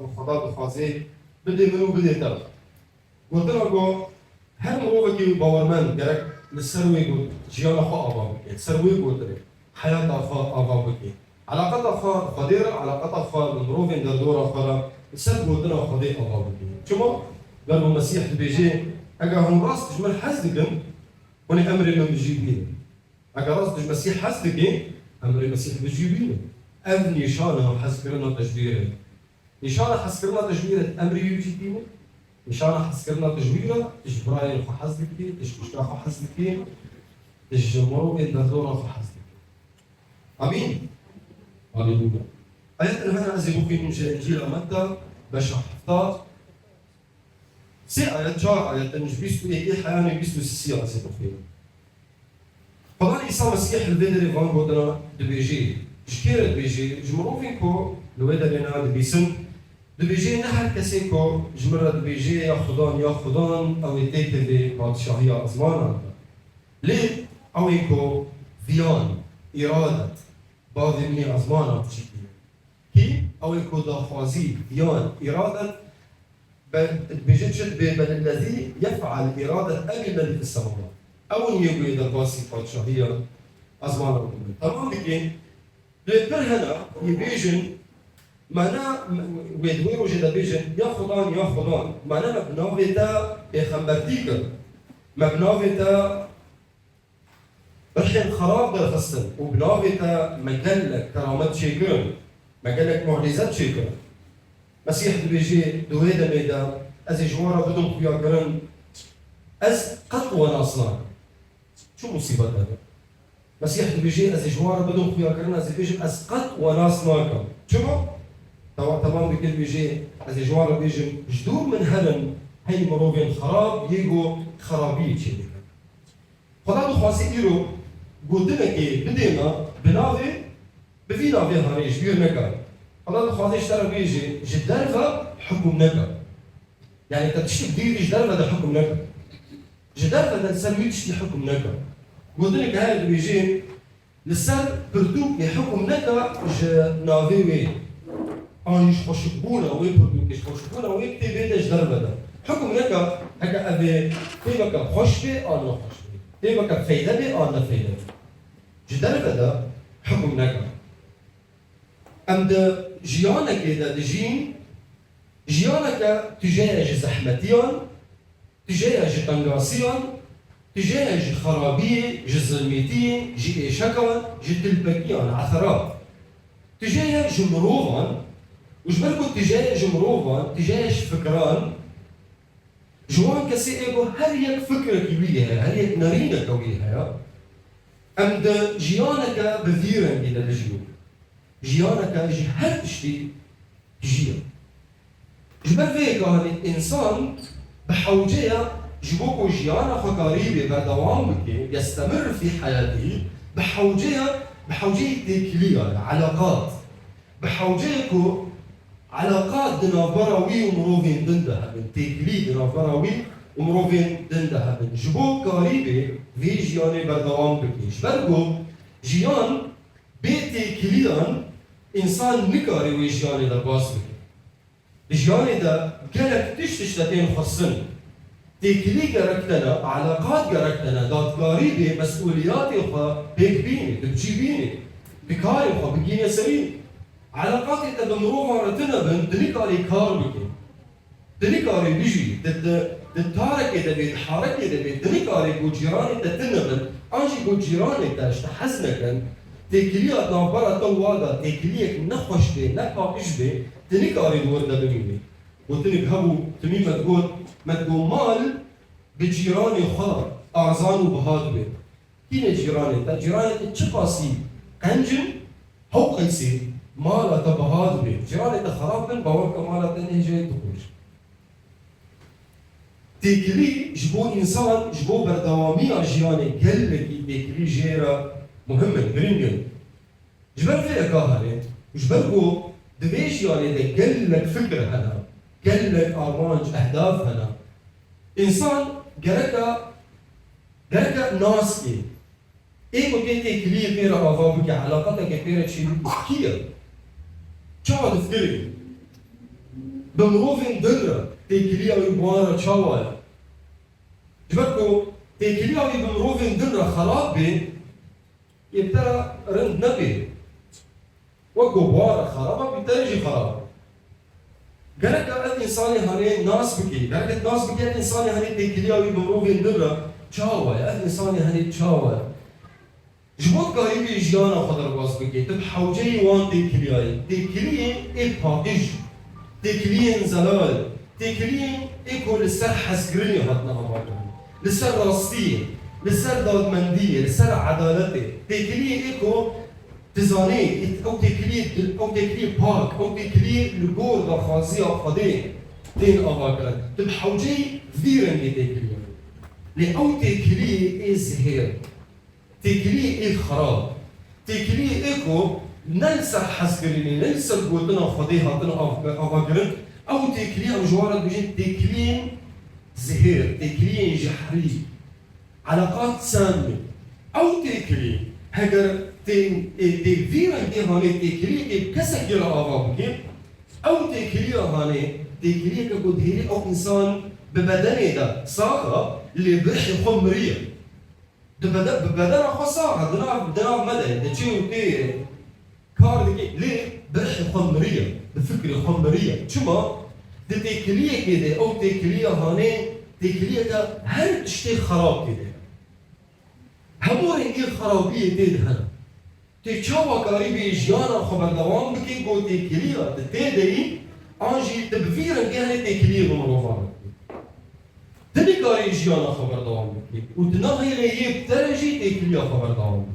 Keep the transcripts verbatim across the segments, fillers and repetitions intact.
Xweda dixwazê bidê min û bidê te. Gotina ku her mirovekî bawermend gerek li ser wê got, jiyana xwe ava bike, ser wê gotinê, heyata xwe ava bike. Eleqeta xwe bi Xwedê re, eleqeta xwe bi mirovên derdora xwe re li ser gotina Xwedê ava bike. Çima? Ber ku Mesîh dibêje, eger hûn rast ji min hez dikin, hûn ê emrê min bi cî bînin. Eger rast ji Mesîh hez dikî, emrê Mesîh bi cî bîne. Ev nîşana hezkirina te ji wî re. Nîşana hezkirina te ji wî re, emrê wî bi cî tîne. Nîşana hezkirina te ji wî re, tu ji birayên xwe hez dikî, tu ji xwişka xwe hez dikî, tu ji mirovên derdora xwe hez dikî. Amîn. Aleluya. Ayetên hene ez ê bixwînim ji Încîla Metta, beşa hefta. Sê ayet, çar ayet in ji bîst û yekê heyanî bîst û sisî ez ê bixwînim. Xweda Îsa Mesîh li vê derê van gotina dibêjê. Ji kê re dibêjê? Ji mirovên ku li wê derê ne dibîsin. Dibêjê, ne her kesê ku ji min re dibêjê ya Xudan, ya Xudan, ew ê têkevê padşahiya ezmanan de. Lê ew ê ku viyan, îradet, bavê min ê ezmanan dicî bîne. Kî? Ew ê ku daxwazî, viyan, îradet, be-, dibêje çi dibê? Bel ellezî yef'el îradet ebî ellezî fis semawat. Ew in yê ku yê derbasî padşahiya ezmanan bikin. Temam dike. Lê pir hene yê bêjin, me ne, wê di wê rojê de bêjin, ya Xudan, ya Xudan, me ne me bi navê te pêxembertî kir. Me bi navê te rihên xerab derxistin û bi navê te me gelek keramet çêkirin, me gelek mucîzet çêkirin. Mesîh dibêjê, di wê demê de ez ê ji wan re bidim xuyakirin, ez qet we nas nakim. Çi musîbet e? Mesîh dibêjê, ez ê ji wan re bidim xuyakirin, ez ê bêjim, ez qet we nas nakim. Çima? Tawa temam dike, dibêjê, ez ê ji wan re bêjim, ji dûr min herin, hey mirovên xerab, yê ku xerabiyê çêdikin. Xweda dixwaze îro gotinekê bidê me bi navê, bi vî navê hanê ji bîr neke. Xweda dixwaze ji te re bêje, ji derve hukum neke. Yani te tiştek dîrî ji derve de hukum neke. Ji derve de li ser wî tiştî hukum neke. Gotinek heye dibêje, li ser pirtûkê hukum neke ji navê wê. An ji xweşikbûna wê pirtûkê, ji xweşikbûna wê kitêbê de ji derve de. Hukum neke heke ev ê kitêbeke xweş bê an nexweş bê. Kitêbeke feyde bê an nefeyde bê. Ji derve de hukum neke. Em di jiyanekê de dijîn, jiyaneke tije ye ji zehmetiyan, tije ye ji tengasiyan, tije ye ji xerabiyê, ji zilmêtiyê, ji êşekan, ji tilpekiyan, etherat. Tije ye ji mirovan û ji ber ku tije ye ji mirovan, tije ye ji fikiran, ji wan kesê ê ku her yek fikrekî wî heye, her yek nerîneke wî heye, em di jiyaneke bi vî rengî de dijîn. Jiyaneke ji her tiştî tijî ye. Ji ber vê yekê hanê însan bi hewce ye ji bo ku jiyana xwe karî bê berdewam bike, yestemir fî heyatî, bi hewce ye, bi hewceyî têkilî ye, eleqat. Bi hewce ye ku eleqat di navbera wî û mirovên din de hebin, têkilî di navbera wî û mirovên din de hebin. Ji bo karî bê vê jiyanê berdewam bike. Ji ber ku jiyan bê têkiliyan însan nikare wê jiyanê derbas bike. Di jiyanê de gelek tişt ji te tên xwestin. Têkilî gerek te ne, eleqat gerek te ne, dadkarî bê, mesûliyatê xwe pêk bînî, di bi cî bînî, di karê xwe bigîne serî. Eleqatê te bi mirovan re tune bin, tu nikarî kar bikî. Tu nikarî bijî, di, di, di tarekê de bê, di harekê de bê, tu nikarî ku cîranê te tune bin, an jî ku cîranê te ji te hez nekin, têkiliya di navbera te û wan de, têkiliyek nexweş bê, nepaqij bê, tu nikarî li wir de bimînî. Gotinek hebû, timî me digot, me digot mal bi cîranê xwe arzan û biha dibe. Kî ne cîranê te? Cîranê te çiqasî qenc in, hew qeysê mala te biha dibe. Cîranê te xerab bin, bawer ke mala te nehêjayê tu xweş. Têkilî ji bo însan, ji bo berdewamiya jiyanê gelekî têkilî jê re muhim in, girîng in. Ji ber vê yeka hene, ji ber ku di vê jiyanê de gelek fikir hene, gelek armanc, ehdaf hene. Însan gereka, gereka nas kê. Ê ku tê têkiliyê pê re ava bike, eleqeteke pê re çêbike, kî ye? Çawa difikirî? bi mirovên din re têkiliya wî bi wan re çawa ye? Ji ber ku têkiliya wî bi mirovên din re xerab bê, ê bi te re rind nebê. Wek ku bi wan re xerab e, bi te re jî xerab e. Gerek e ev însanê hanê nas bikî. Gerek e nas bikî ev însanê hanê têkiliya wî bi mirovên din re çawa ye? Ev însanê hanê çawa ye? Ji bo dikarî bê jiyana xwe derbas bikê, tu bi hewceyê wan têkiliyayê. Têkiliyên ê paqij, têkiliyên zelal, têkiliyên ê ku li ser hezkirinê hatine avakirin, li ser rastiyê, li ser dadmendiyê, li ser edaletê, têkiliyê ê ku tu zanê, ew têkiliyê, ew têkiliyê pak, ew têkiliyê li gor daxwaziya Xwedê tên avakirin. Tu bi hewceyê vî rengê têkiliya. Lê ew têkiliyê ê zihêr. Têkiliyê ê xerab, têkiliyê ê ku ne li ser hezkirinê, ne li ser gotina Xwedê hatin av-, avakirin, ew têkiliyê em ji wan re dibêjin têkiliyên zihêr, têkiliyên jehrî, eleqat semî. Ew têkiliyê, heger tê, ê, tê vî rengê hanê têkiliyekê bi kesekê re ava bike, ew têkiliya hanê têkiliyeke ku dihêlî ew însan bi bedenê de sax e, lê bi ruhê xwe miriye. Di bede-, bi bedena xwe sax e, di nav, di nav me de ye, diçê û tê ye, kar dike, lê bi ruhê xwe miriye, bi fikrê xwe miriye. Çima? Di têkiliyekê de, ew têkiliya hanê, têkiliyeke her tiştê xerab tê de. Hemû rengên xerabiyê tê de hene. Tê çawa karî bê jiyana xwe berdewam bikî, ku têkiliya tu tê de yî, an jî tu bi vî rengê henê têkiliyê bi mirovan re dikî. Tu nikarî jiyana xwe berdewam bikî û tu nahêlê yê bi te re jî têkiliya xwe berdewam bike.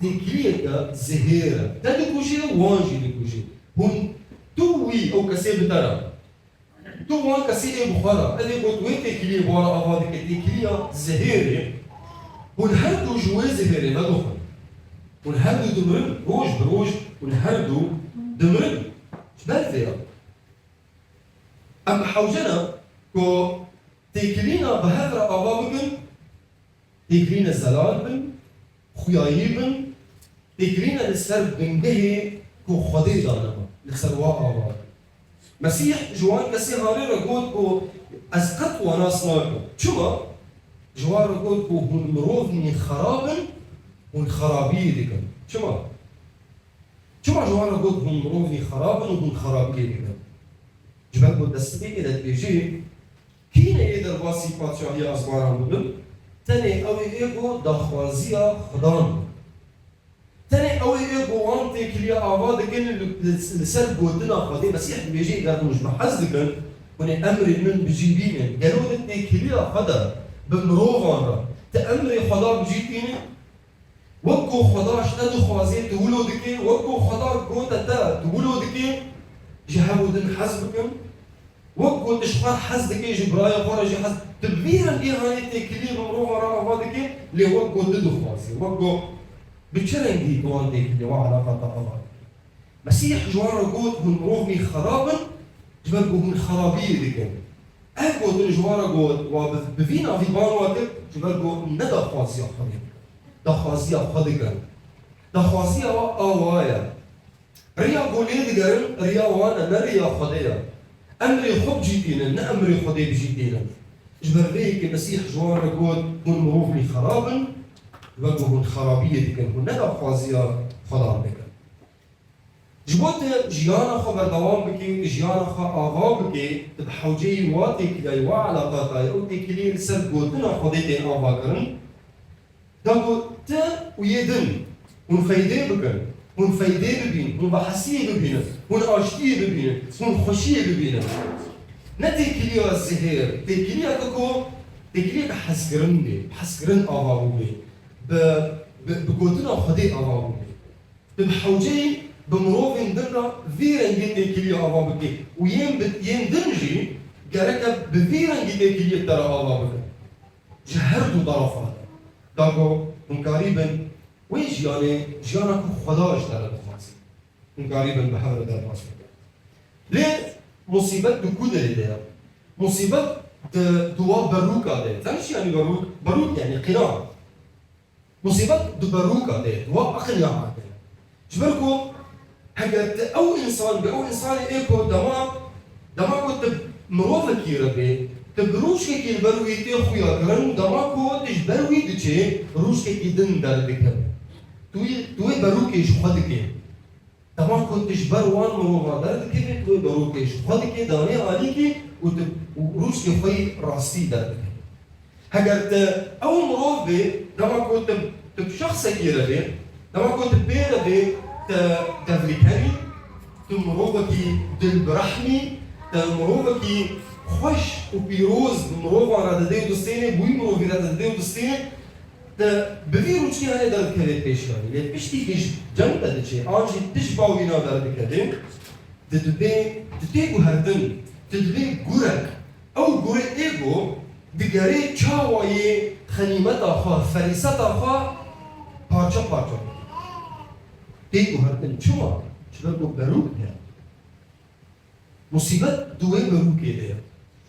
Têkiliyeke zihêr e. Te dikujê, wan jî dikujê. Hûn, tu wî, ew kesê bi te re. Tu wan kesî ê bi xwe re, ev ê got wê têkiliyê bi wan re ava dike, têkiliya zihêrê, hûn her du ji wê zihêrê vedixwin. Hûn her du dimirin, roj bi roj hûn her du dimirin. Ji ber vê re em bi hewce ne ku têkilîna bi hev re ava bikin, têkilîne zelal bin, xuyayî bin, têkilîne li ser bingehê ku Xwedê danibe, li ser wa ava bin. Mesîh ji wan kesê hanê re got ku ez qet wa nas nakim. Çima? Ji wan re got ku hûn mirovnî xerab in, hûn xerabiyê dikin. Çima? Çima ji wan re got hûn mirovnî xerab in û hûn xerabiyê dikin? Ji ber ku destpêkê de dibêjê, Kî ne yê derbasî padşahiya ezmanan bibin? Tenê ew ê ku daxwaziya Xudan bin. Tenê ew ê ku wan têkiliya ava dikin li, li, li ser gotina Xwedê. Mesîh dibêje, ger hûn ji min hez dikin, hûn ê emrên min bi cî bînin. Gelo di têkiliya xwe de bi mirovan re tu emrê Xweda bi cî tînin? Wek ku Xweda ji te dixwaze tu wilo dikê, wek ku Xweda gote te tu wilo dikê, ji hev û din hez bikin. Wek ku tu ji xwe hez dikê, ji birayê xwe re jî hez. Tu bi vî rengê hanê têkiliyê bi mirovan re ava dikê, lê wek ku tu dixwazî, wek ku bi çi rengî tu wan têkiliyê, wan eleqata ava dikî? Mesîh ji wan re got, hûn mirovnî xerab in, ji ber ku hûn xerabiyê dikin. Ev gotin ji wan re got, wa bi, bi vî navî ban wa kir, ji ber ku ne daxwaziya Xwedê dikin. Daxwaziya xwe dikin. Daxwaziya wa a wa ye. Riya ku lê digerin, riya wan e, ne riya Xwedê ye. Emrê xwe bi cî tînin, ne emrê Xwedê bi cî tînin. Ji ber vê yekê Mesîh ji wan re got, hûn mirovnî xerab in, ji ber ku hûn xerabiyê dikin, hûn ne daxwaziya Xwedan dikin. Ji bo tu jiyana xwe berdewam bikî û tu jiyana xwe ava bikî, tu bi hewceyî wa têkiliyayî, wa eleqatayê, ew têkiliyê li ser gotina Xwedê tên avakirin, da ku tu û yê din hûn feydê bikin, hûn feydê bibîn, hûn behesiyê bibînin, hûn aştiyê bibînin, hûn xweşiyê bibînin. Ne têkiliya zihêr, têkiliyeke ku, têkiliyeke hezkirin bê, hezkirin ava bûbê, bi, bi, bi gotina Xwedê ava bûbê. Tu bi hewceyî bi mirovên din re vî rengê têkiliyê ava bikî û yên bi, yên din jî gereke bi vî rengî têkiliyê te re ava bikin. Ji her du tarafan de. Da ku hûn karîbin wê jiyanê, jiyana ku Xweda ji te re dixwaze. Hûn karîbin bi hev re derbas bikin. Lê musîbet di ku derê de ye? Musîbet di, di wa berûka de ye. Zanî çi yanî berûk? Berûk yanî qîna. Musîbet di berûka te ye, di wa aqil ya hate. Ji ber ku heger tu ew însan, bi ew însanê ê ku dema, dema ku mirovekî re bê, tu bi rûşkekî li ber wî tê xuya kirin û dema ku tu ji ber wî diçê, rûşkekî din derdikeve. Tu wî, tu wê berûkê ji xwe dikê. Dema ku tu ji ber wan mirovan derdikevî, tu wê berûkê ji xwe dikê, danê alîkî û tu, û rûşkê xwe yî rastî derdikevî. Heger tu ew mirov bê, dema ku tu, tu bi şexsekî re bê, dema ku tu pê re bê, tu devlikenî, tu mirovekî dilbirehmî, tu mirovekî xweş û pîroz bi mirovan re didê û distênê, bi wî mirovî re didê û distênê, tu bi vî rûçkê hanê derdikevê pêşiyanî. Lê piştî hîj cem te diçê, an jî tu ji ba wîna derdikevê, tu dibê, tu tê guhertin, tu dibê gurek. Ew gurê ego digerê çawa yê xenîmeta xwe, ferîseta xwe parça parça bike. Tê guhertin çima? Ji ber ku berûk heye. Musîbet di wê berûkê de ye.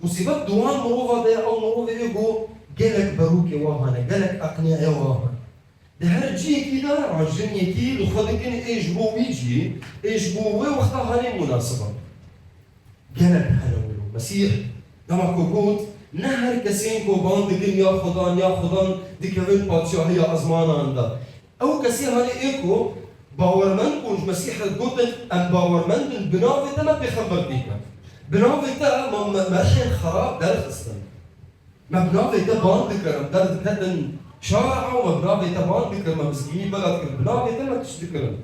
Musîbet di wan mirova de ye, ew mirovê ego gelek berûkê wa hene, gelek eqniyayê wa hene. Di her ciyekî de rajin yekî li xwe dikin, ê ji bo wî ciyê, ê ji bo wê wexta hanê munasiba. Gelek hene wilo. Mesîh dema ku got, ne her kesên ku ban dikin ya Xudan, ya Xudan dikevin padşahiya ezmanan de. Ew kesê hanê ê ku bawermend bûn ji Mesîh re gotin, em bawermend in, bi navê te me pêxember dîtin. Bi navê te me, me, me rihên xerab derxistin. Me bi navê te ban dikir, em derdiketin şara û me bi navê te ban dikir, me mizgînî bela dikir, bi navê te me tişt dikirin.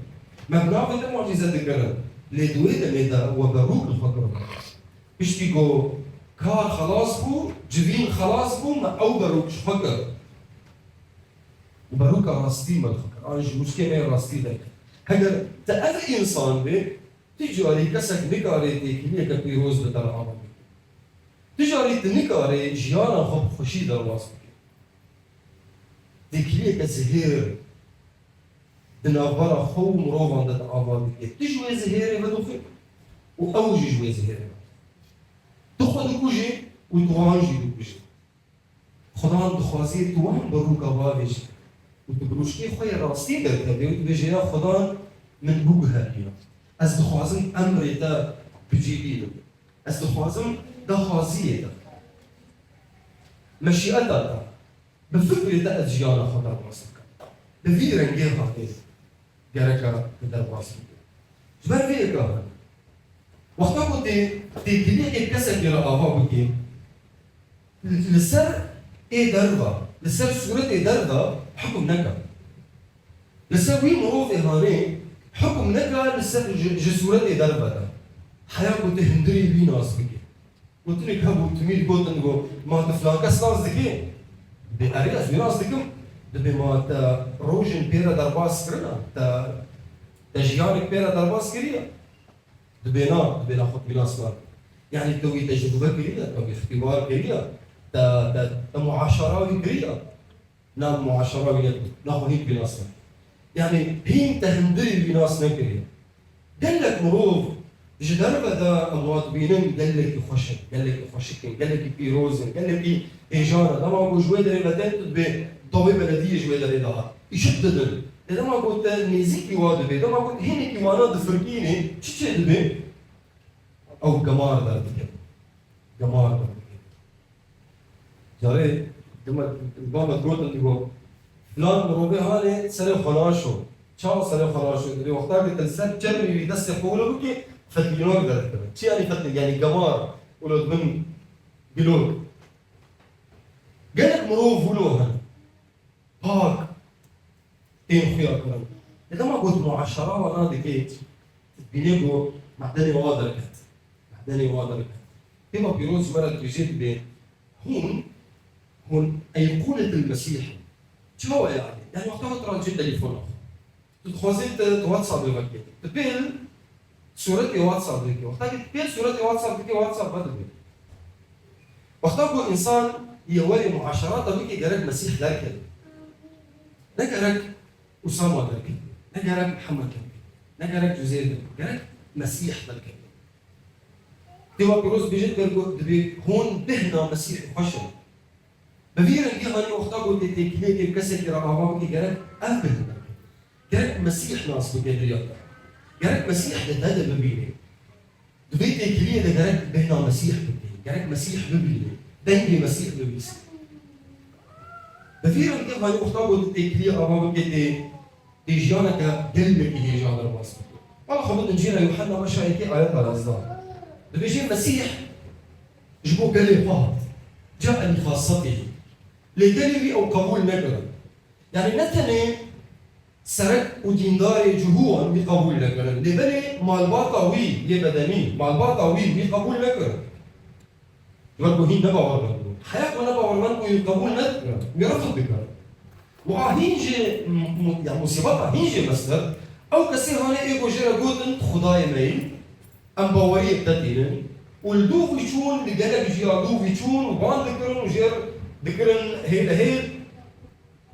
Me bi navê te mucîze dikirin. Lê di wê demê de we berûk li xwe kirin. Piştî ku kar xelas bû, civîn xelas bû, me ew berûk ji xwe kir. Û berûka rastî me li xwe kir. An ji rûçkê me yê rastî derket. Heger te ev însan bê, tu carî kesek nikare têkiliyeke pîroz bi te re ava bike. Tu carî tu nikarî jiyana xwe bi xweşî derbas bikî. Têkiliyeke zihêr di navbera xwe û mirovan de di ava dike. Tu ji wê zihêrê vedixwî û ew jî ji wê zihêrê vedixwe. Tu xwe dikujî û tu wan jî dikujî. Xudan dixwazî tu wan bi rûka bavêjî û tu bi rûşkê xwe yê rastî derkevî û tu bêjî, ya Xudan, min biguheriya. Ez dixwazim emrê te bi cî bînim. Ez dixwazim daxwaziyê te, meşîeta te, bi fikrê te ez jiyana xwe derbas bikim. Bi vî rengê hatê gereka tu derbas bike. Ji ber vê yeka hene. Wexta ku tê têkiliyekê kesekê re ava bikê, li, li ser ê derva, li ser sûretê derva hukum neke. Li ser wî mirovê hanê hukum neke li ser ji, ji sûretê derve de. Heya ku tu hundirê wî nas bikî. Gotinek hebû, tu mî digotin, digot, ma tu filan kes nas dikî? Dibê erê, ez wî nas dikim. Dibê ma te rojên pê re derbas kirina? Te, te jiyanek pê re derbas kiriye? Dibê na, dibê na xwe tu wî nas nakî. Yanî te wî tecrûbe kiriye, te wî îxtîbar kiriye, te, te, te muaşera wî kiriye. Na muaşera wî nebû, na xwe hîn wî nas nekir. Yanî hîn te hundirî wî nas nekiriye. Gelek mirov ji derve de em wa dibînin gelekî xweş in, gelekî xweşik in, gelekî pîroz in, gelekî hêjan in. Dema ku ji wê derê ve tên tu dibê dawê belediyê ji wê derê de hat. Îşik didin. Lê dema ku te nêzîkî wa dibê, dema ku hênekî wana difirkînê, çi çê dibê? Ew gemar derdikevin. Gemar derdikevin. Carê dima ba me digotin, digo, filan mirovê hanê serê xwe naşo. Çawa serê xwe naşo? Dibê wexta ku te li ser çermê wî destê xwe wilo bikî, fetlînok derdikeve. Çi yanî fetlî-, yanî gemar wilo dibin gilok. Gelek mirov wilo hene. Pak tên xuya kirin. Lê dema got muaşera wana dike, dibîne ku medenê wa derket. Medenê wa derket. Kêma pîroz ji me re dibêje, dibê hûn, hûn eyqûnetil Mesîh in. Çawa yanî? Yanî wexta ku tu radicî telefona xwe. Tu dixwazî tu, tu WhatsApp-ê vekê. Tu pêl sûretê WhatsApp dikî. Wexta ku tu pêl sûretê WhatsApp dikî, WhatsApp vedibê. Wexta ku însan yê werê muaşerata bikê, gerek Mesîh derkeve. Ne gerek Usama derkeve. Ne gerek Mihemed derkeve. Ne gerek Uzeyr derkeve. Gerek Mesîh derkeve. Kêma pîroz dibêje, dibê hûn bêhna Mesîhê xweş in. Bi vî rengî hanî wexta ku tê têkiliyekê kesekî re ava bikî, gerek ev bêhna bike. Gerek Mesîh nas bike di ya te. Gerek Mesîh di te de bibînî. Di vê têkiliyê de gerek bêhna Mesîh bikî. Gerek Mesîh bibîne. Dengê Mesîh bibîse. Bi vî rengê hanî wexta ku tu têkiliyê ava bike tê, tê jiyaneke gelekî hêja derbas bike. Wala xwe bidin cîra Yuhanna beşa yekê ayeta yazdeh. Dibêje Mesîh ji bo gelê xwe hat. Cae li xassatihî. Lê gelê wî ew qebûl nekirin. Yanî ne tenê serek û dîndarê cihû wan wî qebûl nekirin. Lê belê malbata wî yê bedenî, malbata wî wî qebûl nekirin. Ji ber ku hîn nebawermend bûn. Heya ku nebawermend bû wî qebûl nekirin, wî refd dikirin. Û a hîn jê mu-, mu-, ya musîbeta hîn jê meztir, ew kesê hane ê ku jê re gotin Xwedayê me yî, em baweriyê bi te tînin. Û li dûv wî çûn, li gelek jiya dûv wî çûn û ban dikirin û jê re dikirin hêlehêl.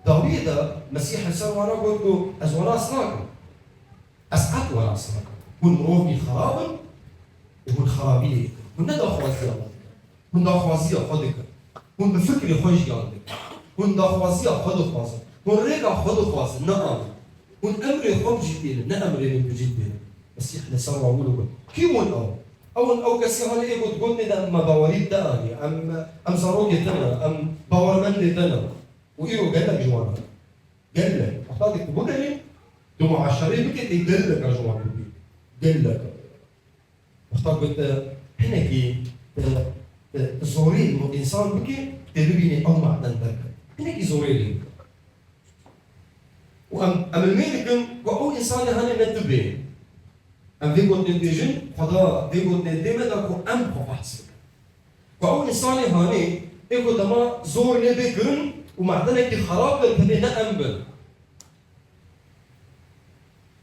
Dawiyê de Mesîh li ser wana got ku ez we nas nakim. Ez qet we nas nakim. Hûn mirovî xerab in û hûn xerabiyê dikin. Hûn ne daxwaziya me dikin. Hûn daxwaziya xwe dikin. Hûn bi fikrê xwe jiyan dikin. Hûn daxwaziya xwe dixwazin. Hûn rêka xwe dixwazin, ne a min. Hûn emrê xwe bi cî tênin, ne emrê min bi cî tênin. Mesîh li ser wan wilo got. Kî bûn ew? Ew in ew kesê hane ê got, gotinê de em me bawerî te anî. Em, em zarokê te ne, em bawermendê te ne. Û îro gelek ji wan hene. Gelek. Heta dê ku bigerî, tu muaşerê bike, tê geleka ji wan bibî. Geleka. Wexta ku te hinekî, te, te zorê li însan bike, tê bibînê ew maden derket. Hinekî zorê lê bike. Û em, em ilmê dikin ku ew însanê hane ne tu bê. Em vê gotinê dibêjin, Xweda vê gotinê dê me da ku em xwe fehs bikin. Ku ew însanê hanê, ê ku dema zor lê bê kirin û madenekî xerab be, tevê ne em bin.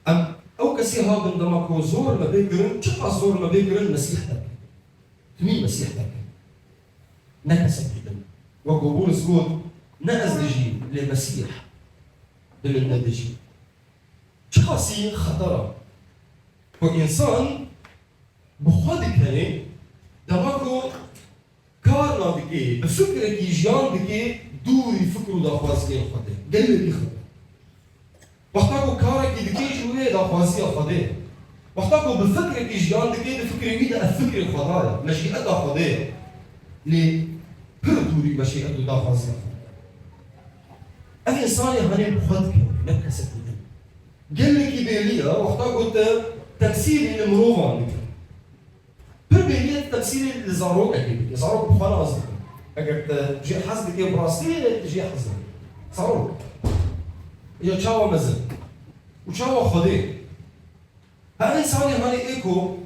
Em, ew kesê habin dema ku zor me bê kirin, çiqas zor me bê kirin, Mesîh derket. Timî Mesîh derket. Ne kesekî din. Wek ku Bulus got, ne ez dijîm, lê Mesîh di min de dijî. Çiqasî xetera ku însan bi xwe dikenê, dema ku kar nadikê, bi fikrekî jiyan dikê, dûrî fikr û daxwaziyên Xwedê. Gelekî xeter. Wexta ku karekî dikê jî wê daxwaziya Xwedê ye. Wexta ku bi fikrekî jiyan dikê, di fikrê wî de ev fikrê Xweda ye, meşîeta Xwedê ye. Lê pir dûrî meşîet û daxwaziya Xwedê ye. Ev însanê hanê bi xwe dikevin, ne bi kesekî din. Gelekî bêliya wexta ku te temsîlî li mirovan dike. Pir bêliya temsîlî li zarokekê dike. Zarok bi xwe nas dike. Eger te jê hez dike, bi rastî jê hez dike. Zarok. Ya çawa mezin. Û çawa Xwedê. Her însanê hanê ê ku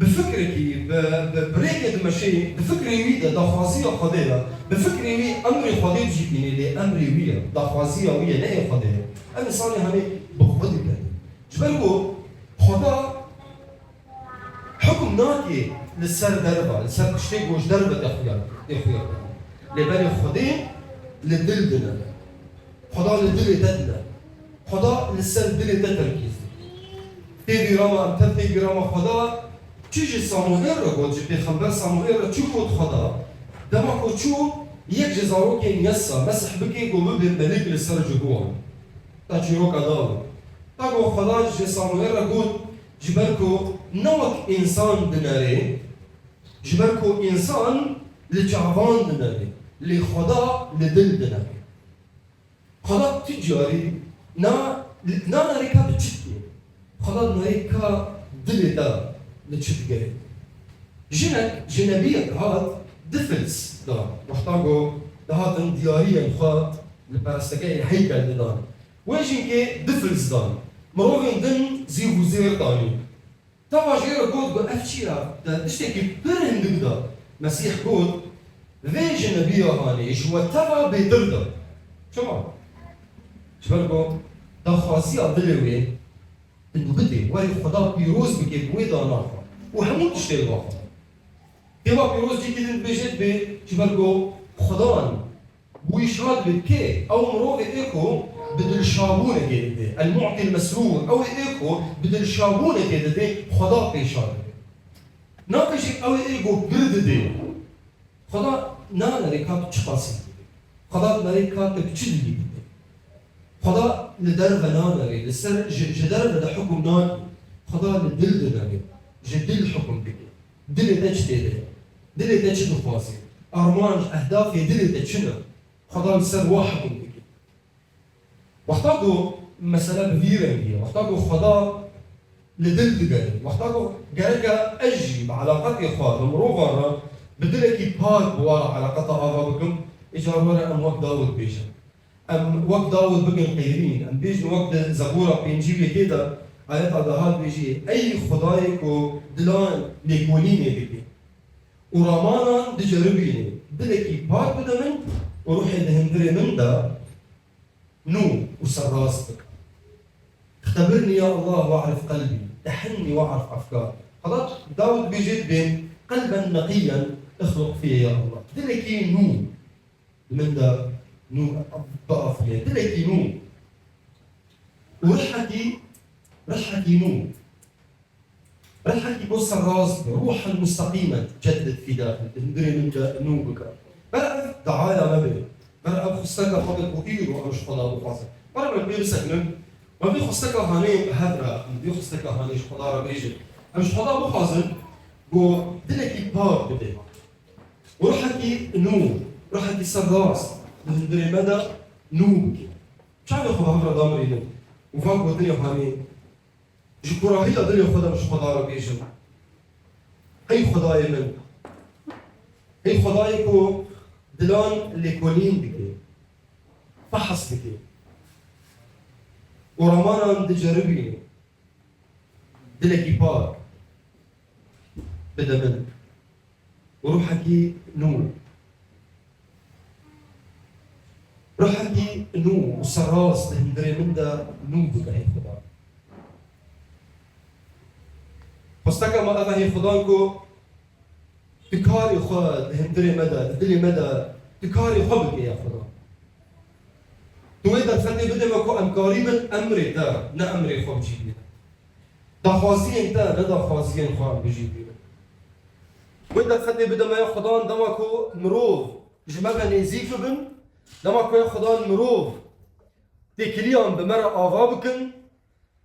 bi fikrekî, bi, bi, bi rêkê dimeşê, di fikrê wî de daxwaziya Xwedê ye, bi fikrê wî emrê Xwedê dicîbînê, lê emrê wî ye, daxwaziya wî ye, ne ê Xwedê ye. Ev însanê hanê bi xwe dike. Ji ber ku Xweda hukm nake li ser derve, li ser tiştê ku ji derve te xuya, tê xuya. Lê belê Xwedê li dil dinere. Xweda li dilê te dine. Xweda li ser dilê te terkîz dike. Tê bîra me, em tev tê bîra me Xweda çi ji Samuel re got, ji pêxember Samuel re çi got Xweda? Dema ku çû yek ji zarokên Yesa mesih bike ku bibe melik li ser cihû wan. Ta çîroka Dawid. Ta ku Xweda ji Samuel re got, ji ber ku ne wek însan dinerê, ji ber ku însan li çavan dinerê, lê Xweda li dil dinerê. Xweda tu carî na, nana rêka bi çi dikê? Xweda nayê ka dilê te li çi digere? Jinek ji nebiyek hat du fils da. Wexta ku dihatin diyariyên xwe li perestekeyên heykel didan. Wê jinkê du fils dan. Mirovên din zîv û zêr danî. Teva jê re got, got, ev çi ya? Te tiştekî pir hindik da. Mesîh got, vê ji nebiya hanê ji we teva bêtir da. Çima? Ji ber ku daxwaziya dilê wê, tu bidê, werê Xweda pîroz bike bi wê dana xwe û hemû tiştê li ba xwe. Teva pîroz cîkî din dibêje dibê, ji ber ku Xwedan bi wî şa dibê kê? Ew mirovê ê ku bi dilşabûnekê didê. El mu'til mesrûr. Ew ê ku bi dilşabûnekê didê, Xweda pê şa dibê. Nabêje ew ê ku pir didê. Xweda nane rê ka tu çi qasî didê. Xweda nane rê ka tu bi çi dilî didê. Xweda li derve nane rê, li ser ji, ji derve de hukum nake. Xweda li dil de nane. Ji dil hukum dike. Dilê te çi tê de? Dilê te çi dixwazî? Armanc, ehdafê dilê te çi ne? Xweda li ser wa hekum dike. Wexta ku mesele bi vî rengî ye, wexta ku Xweda li dil digere, wexta ku gereke ez jî bi eleqetê xwe bi mirovan re bi dilekî pak bi wan re eleqeta ava bikim, îcar were em wek Dawid bêjin. Em wek Dawid bikin qêrîn, em bêjin wek di Zebûra pêncî û yekê de ayeta dahal bêjî, Ey Xwedayê ku dilan lêkolînê dike û ramanan diceribîne, dilekî pak bide min û ruhê di hundirê min de nû û serrast bike. اختبرني يا الله واعرف قلبي، دحني واعرف أفكاري. Xweda Dawid bêjê dibê, قلبا نقيا اخلق في يا الله. Dilekî nû. Min de nû biafirîne, dilekî nû. Û rihekî, rihekî nû. Rihekî bo serrast be, ruhen musteqîmen ceddid fî daxil, di hundirê min de nû bike. Ber ev diaya me be. Ber ev xwesteka xwe be ku îro em ji Xweda bixwazin. Ber em pê bisekinin, me vê xwesteka hanê bi hev re, em vê xwesteka hanê ji Xweda re bêjin. Em ji Xweda bixwazin ku dilekî pak bide. Û rihekî nû, rihekî serrast di hundirê me de nû bike. Çavê xwe bi hev re damirînin û va gotinê hanê, ji kurahiya dilê xwe de ji Xweda re bêjin, Ey Xwedayê min, ey Xwedayê ku dilan lêkolîn dike, fehs dike û ramanan diceribîne, dilekî pak bide min. Û ruhekî nû. Ruhekî nû û serrast di hundirê min de nû bike, ey Xuda. Xwesteke me ev e, ey Xudan, ku tu karê xwe di hundirê me de, di dilê me de, tu karê xwe bike, ya Xuda. Tu wê derfetê bide me ku em karî bin emrê te, ne emrê xwe bi cî bînin. Daxwaziyên te, ne daxwaziyên xwe em bi cî bînin. Wê derfetê bide me ya Xudan, dema ku mirov ji me ve nêzîk bibin, dema ku ya Xudan mirov têkiliyan bi me re ava bikin,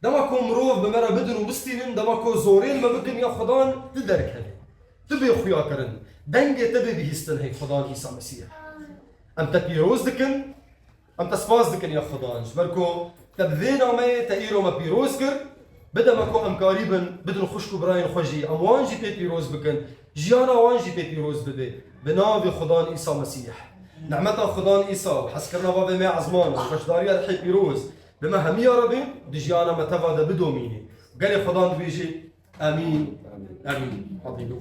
dema ku mirov bi me re bidin û bistînin, dema ku zorên me bikin ya Xudan, tu derkevî. Tu bê xuyakirin. Dengê te bê bihîstin, hey Xudan Îsa Mesîh. Em te pîroz dikin, em te spas dikin ya Xudan. Ji ber ku te bi vê nameyê te îro me pîroz kir, bide me ku em karî bin, bidin xwişk û birayên xwe jî, em wan jî pê pîroz bikin, jiyana wan jî pê pîroz bibe. Bi navê Xudan Îsa Mesîh. Nehmeta Xudan Îsa û hezkirina Bavê me Ezman û beşdariya Rihê Pîroz bi me hemiya re be, di jiyana me teva de bidomîne. Gelê Xudan dibêje, Amîn. Amîn. Haleluya.